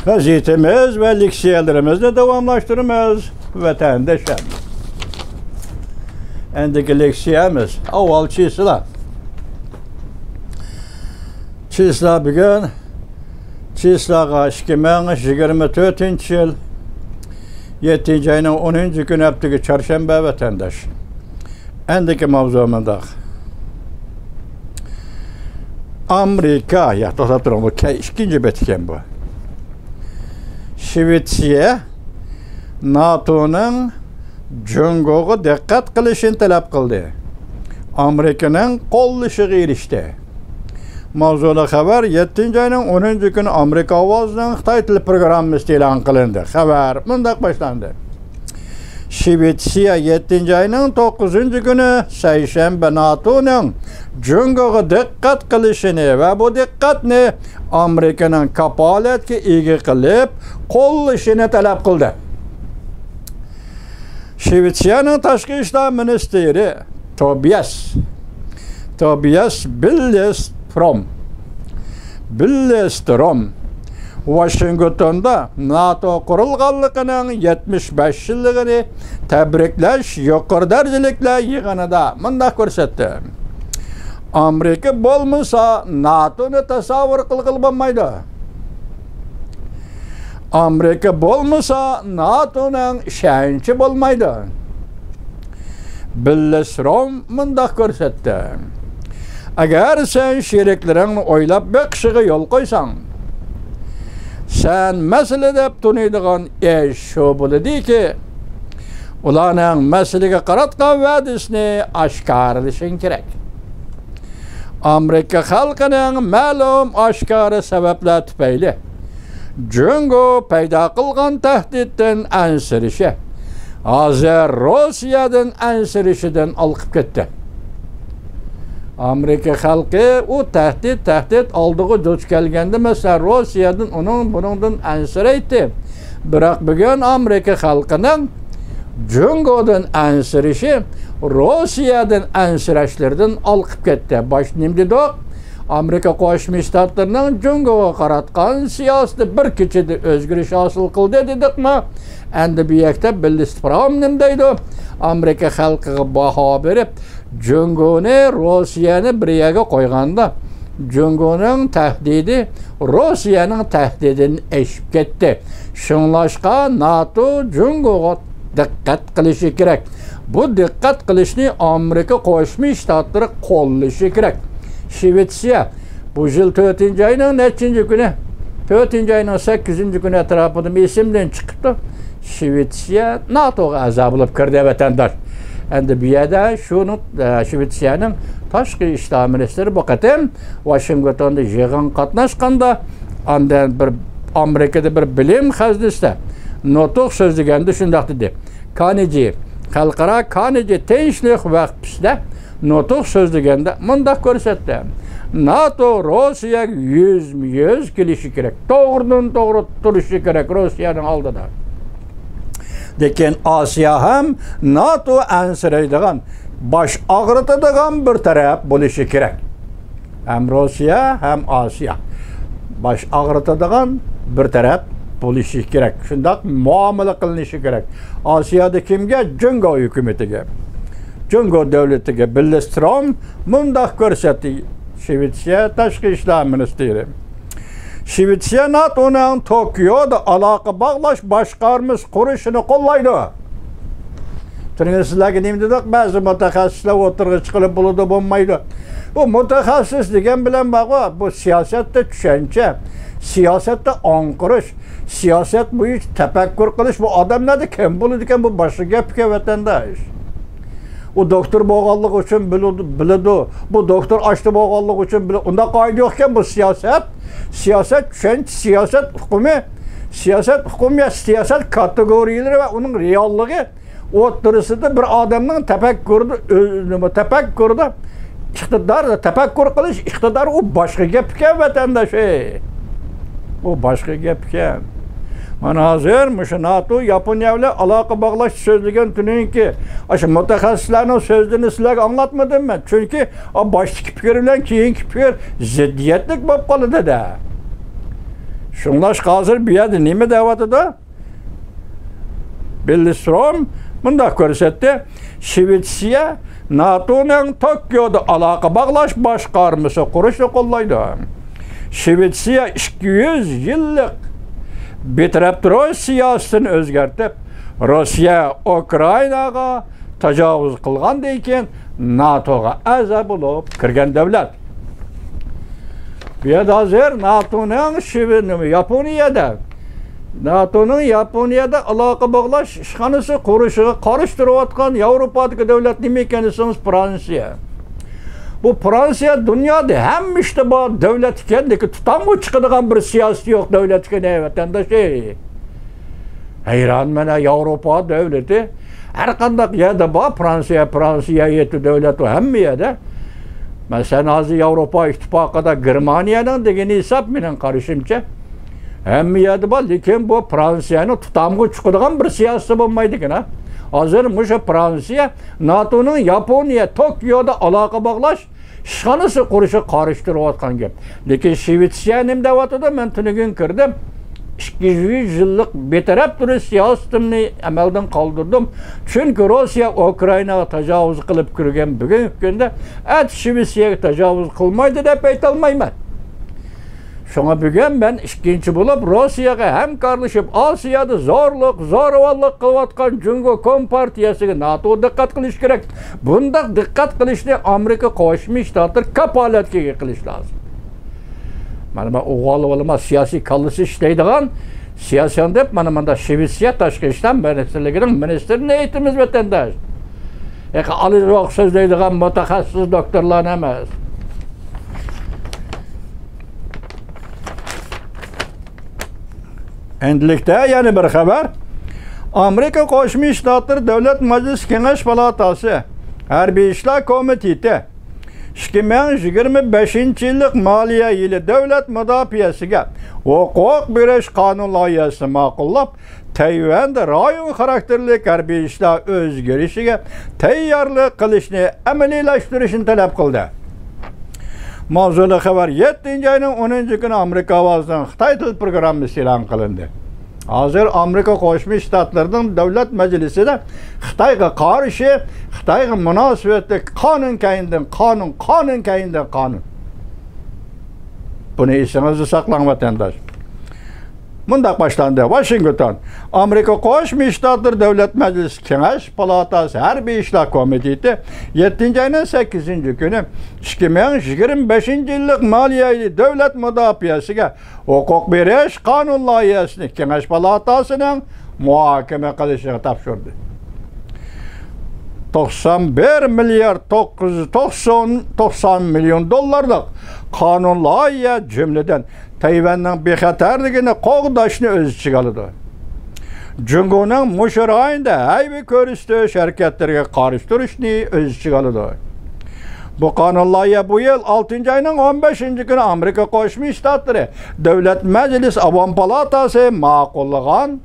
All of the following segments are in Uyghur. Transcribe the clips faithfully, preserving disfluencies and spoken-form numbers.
ۋەزىيىتىمىز ۋە لېكسىيەلىرىمىزنى داۋاملاشتۇرىمىز، ۋەتەندىشىم. ئەندىكى لېكسىيەمىز ئاۋۋال چىسلا. چىسلا بۈگۈن، چىسلاغا ئىككى مىڭ يىگىرمە تۆتىنچى يىل يەتتىنچى ئاينىڭ ئونىنچى كۈنى، ھەپتىگە چارشەنبە، ۋەتەنداش. ئەندىكى ماۋزۇ مۇنداق. ئامېرىكا، يا، توختاپ تۇرۇڭ، بۇ كە-، ئىككىنچى بەت ئىكەن بۇ. شىۋېتسىيە ناتونىڭ جۇڭگوغا دىققەت قىلىشىنى تەلەپ قىلدى. ئامېرىكىنىڭ قوللىشىغا ئېرىشتى. ماۋزۇلۇق خەۋەر يەتتىنچى ئاينىڭ ئونىنچى كۈنى ئامېرىكا ئاۋازىنىڭ خىتاي تىل پروگراممىسىدا ئېلان قىلىندى. خەۋەر مۇنداق باشلاندى. شىۋېتسىيە يەتتىنچى ئاينىڭ توققۇزىنچى كۈنى سەيشەنبە ناتونىڭ جۇڭگوغا دىققەت قىلىشىنى ۋە بۇ دىققەتنى ئامېرىكىنىڭ كاپالەتكە ئىگە قىلىپ قوللىشىنى تەلەپ قىلدى. شىۋېتسىيەنىڭ تاشقى ئىشلار مىنىستىرى توبىياس، توبىياس بىللېستروم، بىللېستروم ۋاشىنگتوندا ناتو قۇرۇلغانلىقىنىڭ يەتمىش بەش يىللىقىنى تەبرىكلەش يۇقىرى دەرىجىلىكلەر يىغىنىدا مۇنداق كۆرسەتتى: ئامېرىكا بولمىسا، ناتونى تەسەۋۋۇر قىلغىلى بولمايدۇ. ئامېرىكا بولمىسا، ناتونىڭ ئىشەنچى بولمايدۇ. بىللېستروم مۇنداق كۆرسەتتى: ئەگەر سەن شېرىكلىرىڭنى ئويلاپ بېقىشىغا يول قويساڭ، سەن مەسىلە دەپ تونۇيدىغان ئىش شۇ بولىدۇكى، ئۇلارنىڭ مەسىلىگە قاراتقان ۋەدىسىنى ئاشكارىلىشىڭ كېرەك. ئامېرىكا خەلقىنىڭ مەلۇم ئاشكارا سەۋەبلەر تۈپەيلى جۇڭگو پەيدا قىلغان تەھدىتتىن ئەنسىرىشى ھازىر روسىيەدىن ئەنسىرىشىدىن ئالقىپ كەتتى. ئامېرىكا خەلقى ئۇ تەھدىت، تەھدىت ئالدىغا دۇچ كەلگەندە، مەسىلەن، روسىيەدىن، ئۇنىڭ، بۇنىڭدىن ئەنسىرەيتتى. بىراق بۈگۈن ئامېرىكا خەلقىنىڭ جۇڭگودىن ئەنسىرىشى روسىيەدىن ئەنسىرەشلىرىدىن ئالقىپ كەتتى. باشتا نېمە دېدۇق؟ ئامېرىكا قوشما شتاتلىرىنىڭ جۇڭگوغا قاراتقان سىياسىتى بىر كېچىدە ئۆزگىرىش ھاسىل قىلدى دېدۇقمۇ؟ ئەمدى بۇ يەردە بىللېستروم نېمە دەيدۇ؟ ئامېرىكا خەلقىگە باھا بېرىپ، جۇڭگونى، روسىيەنى بىر يەرگە قويغاندا، جۇڭگونىڭ تەھدىتى روسىيەنىڭ تەھدىتىدىن ئېشىپ كەتتى. شۇڭلاشقا ناتو جۇڭگوغا دىققەت قىلىشى كېرەك. بۇ دىققەت قىلىشنى ئامېرىكا قوشما شتاتلىرى قوللىشى كېرەك. شىۋېتسىيە بۇ يىل تۆتىنچى ئاينىڭ نەچچىنچى كۈنى؟ تۆتىنچى ئاينىڭ سەككىزىنچى كۈنى ئەتراپىدا، ئېسىمدىن چىقىپتۇ. شىۋېتسىيە ناتوغا ئەزا بولۇپ كىردى، ۋەتەنداش. ئەمدى بۇ يەردە شۇنىڭ، ئە، شىۋېتسىيەنىڭ تاشقى ئىشلار مىنىستىرى بۇ قېتىم ۋاشىنگتوندا يىغىنغا قاتناشقاندا، ئاندىن بىر ئامېرىكىدا بىر بىلىم خەزنىسىدە نۇتۇق سۆزلىگەندە شۇنداق دېدى. كارنېگى خەلقئارا كارنېگى تىنچلىق ۋەقپىسىدە نۇتۇق سۆزلىگەندە مۇنداق كۆرسەتتى: ناتو روسىيەگە يۈزمۇ يۈز كېلىشى كېرەك، توغرىدىن توغرا تۇرۇشى كېرەك روسىيەنىڭ ئالدىدا. لېكىن ئاسىيا ھەم ناتو ئەنسىرەيدىغان، باش ئاغرىتىدىغان بىر تەرەپ بولۇشى كېرەك. ھەم روسىيە، ھەم ئاسىيا باش ئاغرىتىدىغان بىر تەرەپ بولۇشى كېرەك. شۇنداق مۇئامىلە قىلىنىشى كېرەك. ئاسىيادا كىمگە؟ جۇڭگو ھۆكۈمىتىگە، جۇڭگو دۆلىتىگە. بىللېستروم مۇنداق كۆرسەتتى، شىۋېتسىيە تاشقى ئىشلار مىنىستىرى. شىۋېتسىيە ناتونىڭ توكيودا ئالاقە باغلاش باشقارمىسى قۇرۇشىنى قوللايدۇ. تۈنۈگۈن سىزلەرگە نېمە دېدۇق؟ بەزى مۇتەخەسسىسلەر ئوتتۇرىغا چىقىرىپ بولىدۇ، بولمايدۇ. بۇ مۇتەخەسسىس دېگەن بىلەن بارغۇ، بۇ سىياسەتتە چۈشەنچە، سىياسەتتە ئاڭقىرىش، سىياسەت بويىچە تەپەككۇر قىلىش، بۇ ئادەملەردە كەم بولىدىكەن، بۇ باشقا گەپكەن، ۋەتەنداش. ئۇ دوكتور بولغانلىقى ئۈچۈن بىلىدۇ، بىلىدۇ. بۇ دوكتور ئاشتا بولغانلىقى ئۈچۈن بىلىدۇ. ئۇنداق قائىدە يوقكەن، بۇ سىياسەت، سىياسەت چۈشەنچە، سىياسەت ئۇقۇمى، سىياسەت ئۇقۇمى، سىياسەت كاتېگورىيەلىرى ۋە ئۇنىڭ رېئاللىقى ئوتتۇرىسىدا بىر ئادەمنىڭ تەپەككۇرىدا، ئۆ-، نېمە، تەپەككۇرىدا ئىقتىدار، تەپەككۇر قىلىش ئىقتىدارى، ئۇ باشقا گەپ ئىكەن، ۋەتەنداش، ئەي. ئۇ باشقا گەپ ئىكەن. مانا ھازىر مۇشۇ ناتو ياپونىيە بىلەن ئالاقە باغلاشنى سۆزلىگەن تۈنۈگۈنكى ئاشۇ مۇتەخەسسىسلەرنىڭ سۆزلىرىنى سىلەرگە ئاڭلاتمىدىممەن. چۈنكى ئا، باشتىكى پىكىر بىلەن كېيىنكى پىكىر زىددىيەتلىك بولۇپ قالىدۇ-دە. شۇڭلاشقا ھازىر بۇ يەردە نېمە دەۋاتىدۇ؟ بىللىستروم مۇنداق كۆرسەتتى، شىۋېتسىيە ناتونىڭ توكيودا ئالاقە باغلاش باشقارمىسى قۇرۇشنى قوللايدۇ. شىۋېتسىيە ئىككى يۈز يىللىق بىتەرەپ تۇرۇش سىياسىتىنى ئۆزگەرتىپ، روسىيە ئۇكرائىناغا تاجاۋۇز قىلغاندىن كېيىن ناتوغا ئەزا بولۇپ كىرگەن دۆلەت. بۇ يەردە ھازىر ناتونىڭ شىۋې-، ياپونىيەدە، ناتونىڭ ياپونىيەدە ئالاقە باغلاش ئىشخانىسى قۇرۇشىغا قارشى تۇرۇۋاتقان ياۋروپادىكى دۆلەت نېمە ئىكەن دېسىڭىز، فرانسىيە. بۇ فرانسىيە دۇنيادا ھەممە ئىشتا بار دۆلەت ئىكەن، لېكىن تۇتامغۇ چىقىدىغان بىر سىياسىتى يوق دۆلەت ئىكەن، ھەي ۋەتەنداش، ھەي. ھەيران مەن، ياۋروپا دۆلىتى ھەر قانداق يەردە بار، فرانسىيە، فرانسىيە يەتتە دۆلەت، ئۇ ھەممە يەردە. مەسىلەن، ھازىر ياۋروپا ئىتتىپاقىدا گېرمانىيەنىڭ دېگىنى ھېساب، مېنىڭ قارىشىمچە، ھەممە يەردە بار، لېكىن بۇ فرانسىيەنىڭ تۇتامغۇ چىقىدىغان بىر سىياسىتى بولمايدىكەن، ھە. ھازىر مۇشۇ فرانسىيە ناتونىڭ ياپونىيە توكيودا ئالاقە باغلاش ئىشخانىسى قۇرۇشىغا قارشى تۇرۇۋاتقان گەپ. لېكىن شىۋېتسىيە نېمە دەۋاتىدۇ؟ مەن تۈنۈگۈن كىردىم. ئىككى يۈز يىللىق بىتەرەپ تۇرۇش سىياسىتىمنى ئەمەلدىن قالدۇردۇم. چۈنكى روسىيە ئۇكرائىناغا تاجاۋۇز قىلىپ كىرگەن بۈگۈنكى كۈندە ئەتە شىۋېتسىيەگە تاجاۋۇز قىلمايدۇ دەپ ئېيتالمايمەن. شۇڭا بۈگۈن مەن ئىككىنچى بولۇپ روسىيەگە ھەمكارلىشىپ، ئاسىيادا زورلۇق، زورىۋاللىق قىلىۋاتقان جۇڭگو كومپارتىيەسىگە ناتو دىققەت قىلىشى كېرەك. بۇنداق دىققەت قىلىشنى ئامېرىكا قوشما شتاتلىرى كاپالەتكە ئىگە قىلىشى لازىم. مانا مەن ئوغۇل بالىما سىياسىي كاللىسى ئىشلەيدىغان سىياسىيان دەپ، مانا مۇنداق شىۋېتسىيە تاشقى ئىشلار مىنىستىرلىكىنىڭ مىنىستىرىنى ئېيتىمىز، ۋەتەنداش. ئېقى ئالىجوق سۆزلەيدىغان مۇتەخەسسىس دوكتورلارنى ئەمەس. ئەمدىلىكتە يەنە بىر خەۋەر. ئامېرىكا قوشما شتاتلىرى دۆلەت مەجلىسى كېڭەش پالاتاسى ھەربىي ئىشلار كومىتېتى ئىككى مىڭ يىگىرمە بەشىنچى يىللىق مالىيە يىلى دۆلەت مۇداپىئەسىگە ھوقۇق بېرىش قانۇن لايىھەسىنى ماقۇللاپ، تەيۋەندە رايون خاراكتېرلىك ھەربىي ئىشلار ئۆزگىرىشىگە تەييارلىق قىلىشنى ئەمەلىيلەشتۈرۈشنى تەلەپ قىلدى. ماۋزۇلۇق خەۋەر يەتتىنچى ئاينىڭ ئونىنچى كۈنى ئامېرىكا ئاۋازىنىڭ خىتاي تىل پروگراممىسى ئېلان قىلىندى. ھازىر ئامېرىكا قوشما شتاتلىرىنىڭ دۆلەت مەجلىسىدە خىتايغا قارشى، خىتايغا مۇناسىۋەتلىك قانۇن كەينىدىن قانۇن، قانۇن كەينىدىن قانۇن. بۇنى ئېسىڭىزدە ساقلاڭ، ۋەتەنداش. مۇنداق باشلاندى. ۋاشىنگتون. ئامېرىكا قوشما شتاتلىرى دۆلەت مەجلىسى كېڭەش پالاتاسى ھەربىي ئىشلار كومىتېتى يەتتىنچى ئاينىڭ سەككىزىنچى كۈنى ئىككى مىڭ يىگىرمە بەشىنچى يىللىق مالىيە يىلى دۆلەت مۇداپىئەسىگە ھوقۇق بېرىش قانۇن لايىھەسىنى كېڭەش پالاتاسىنىڭ مۇھاكىمە قىلىشىغا تاپشۇردى. توقسان بىر مىليارد توققۇز يۈز توقسان، توقسان مىليون دوللارلىق قانۇن لايىھە، جۈملىدىن تەيۋەننىڭ بىخەتەرلىكىنى قوغداشنى ئۆز ئىچىگە ئالىدۇ. جۇڭگونىڭ مۇشۇ رايوندا ھەيۋە كۆرسىتىش ھەرىكەتلىرىگە قارشى تۇرۇشنى ئۆز ئىچىگە ئالىدۇ. بۇ قانۇن لايىھە بۇ يىل ئالتىنچى ئاينىڭ ئون بەشىنچى كۈنى ئامېرىكا قوشما شتاتلىرى دۆلەت مەجلىسى ئاۋام پالاتاسى ماقۇللىغان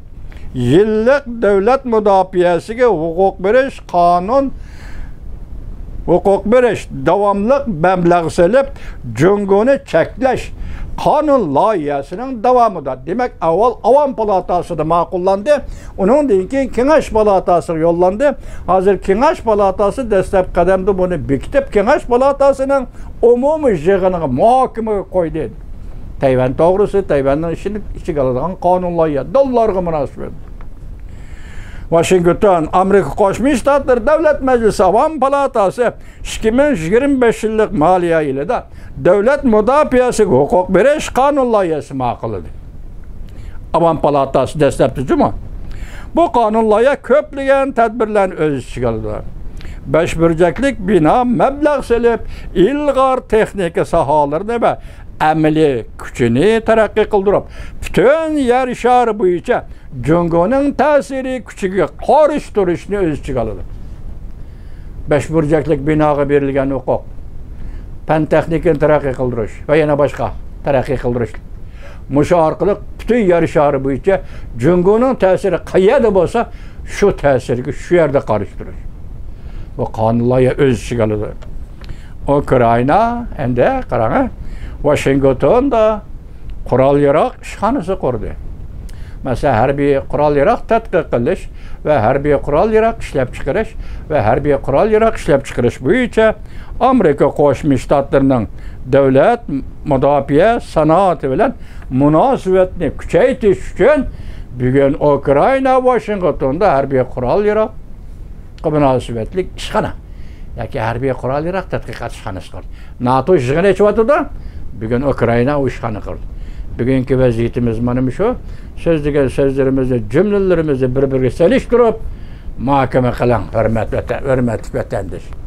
يىللىق دۆلەت مۇداپىئەسىگە ھوقۇق بېرىش قانۇن، ھوقۇق بېرىش داۋاملىق مەبلەغ سېلىپ، جۇڭگونى چەكلەش قانۇن لايىھەسىنىڭ داۋامىدا. دېمەك، ئاۋۋال ئاۋام پالاتاسىدا ماقۇللاندى، ئۇنىڭدىن كېيىن كېڭەش پالاتاسىغا يوللاندى. ھازىر كېڭەش پالاتاسى دەسلەپكى قەدەمدە بۇنى بېكىتىپ، كېڭەش پالاتاسىنىڭ ئومۇمىي يىغىنىغا مۇھاكىمىگە قويدى. تەيۋەن توغرىسى، تەيۋەننىڭ ئىشىنى ئىچىگە ئالىدىغان قانۇن لايىھە، دوللارغا مۇناسىۋەتلىك. ۋاشىنگتون. ئامېرىكا قوشما شتاتلىرى دۆلەت مەجلىسى ئاۋام پالاتاسى ئىككى مىڭ يىگىرمە بەش يىللىق مالىيە يىلىدا دۆلەت مۇداپىئەسىگە ھوقۇق بېرىش قانۇن لايىھەسى ماقۇللىدى. ئاۋام پالاتاسى دەسلەپتە جۇمۇ. بۇ قانۇن لايىھە كۆپلىگەن تەدبىرلەرنى ئۆز ئىچىگە ئالىدۇ. بەش بۇرجەكلىك بىنا مەبلەغ سېلىپ، ئىلغار تېخنىكا ساھەلىرىنى ۋە ئەمەلىي كۈچىنى تەرەققىي قىلدۇرۇپ، پۈتۈن يەر شارى بويىچە جۇڭگونىڭ تەسىرىي كۈچىگە قارشى تۇرۇشنى ئۆز ئىچىگە ئالىدۇ. بەش بۇرجەكلىك بىناغا بېرىلگەن ھوقۇق، پەن تېخنىكىنى تەرەققىي قىلدۇرۇش ۋە يەنە باشقا تەرەققىي قىلدۇرۇش. مۇشۇ ئارقىلىق پۈتۈن يەر شارى بويىچە جۇڭگونىڭ تەسىرى قەيەردە بولسا، شۇ تەسىرگە شۇ يەردە قارشى تۇرۇش. بۇ قانۇن لايىھە ئۆز ئىچىگە ئالىدۇ. ئۇكرائىنا، ئەمدى قاراڭ، ۋاشىنگتوندا قورال ياراغ ئىشخانىسى قۇردى. مەسىلەن، ھەربىي قورال ياراغ تەتقىق قىلىش ۋە ھەربىي قورال ياراغ ئىشلەپچىقىرىش ۋە ھەربىي قورال ياراغ ئىشلەپچىقىرىش بويىچە ئامېرىكا قوشما شتاتلىرىنىڭ دۆلەت مۇداپىئە سانائىتى بىلەن مۇناسىۋەتنى كۈچەيتىش ئۈچۈن بۈگۈن ئۇكرائىنا ۋاشىنگتوندا ھەربىي قورال ياراغ مۇناسىۋەتلىك ئىشخانا ياكى ھەربىي قورال ياراغ تەتقىقات ئىشخانىسى قۇردى. ناتو يىغىن ئېچىۋاتىدۇ. بۈگۈن ئۇكرائىنا ئۇ ئىشخانا قۇردى. بۈگۈنكى ۋەزىيىتىمىز مانا مۇشۇ. سۆزلىگەن سۆزلىرىمىزنى، جۈملىلىرىمىزنى بىر-بىرىگە سېلىشتۇرۇپ، مۇھاكىمە قىلىڭ، ھۆرمەت ۋەتەن-، ھۆرمەتلىك ۋەتەندىش.